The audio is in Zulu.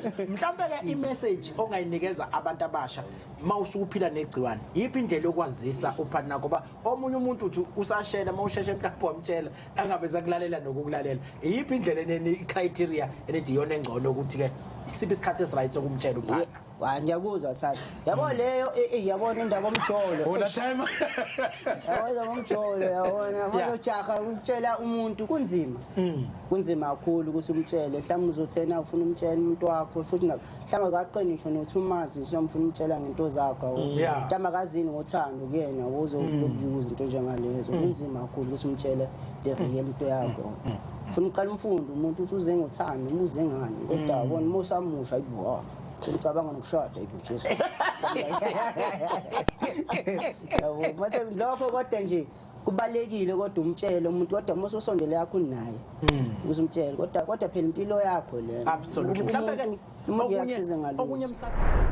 Mfowethu, mhlawumbe ke i-message ongayinikeza abantu abasha mawusukuphila negciwane, yiphi indlela yokwazisa upartner? Ngoba omunye umuntu uthi usashela, mawusheshe mhlawumbe wamtshela, angabe sakulalela nokukulalela. Iyiphi indlela eneni criteria enithi iyona engcono, ukuthi ke isiphi isikhathi esiright sokumtshela upartner? Hayi, ngiyakuzwa thatha, yabo leyo, yabona indaba omjolo. Ona time. Yabo, indaba omjolo, yabona mazojaha ukutshela umuntu kunzima, kunzima kakhulu ukuthi umtshele. Mhlawumbe uzothena ufuna umtshela umuntu wakho, futhi mhlawumbe akaqini ngisho no-2 months, usuyamfuna umtshela ngento zakho, yabo. Mhlawumbe akazini ngothando kuyena uzokubuza into njengalezo. Kunzima kakhulu ukuthi umtshele the real into yakho. Funa uqala umfundo umuntu ukuthi uze ngothando, uma uze ngani, kodwa yabona uma usamusha, ayibo, sengicabanga nokushada, ayibo Jesu, yabo. Mase lokho, kodwa nje kubalekile, kodwa umtshele umuntu, kodwa uma usondele yakho naye ukuze umtshele, kodwa phela impilo yakho le. Absolutely. Umuntu Mhlawumbe ke umuntu uyakusiza ngalutho. Okunye msakazo.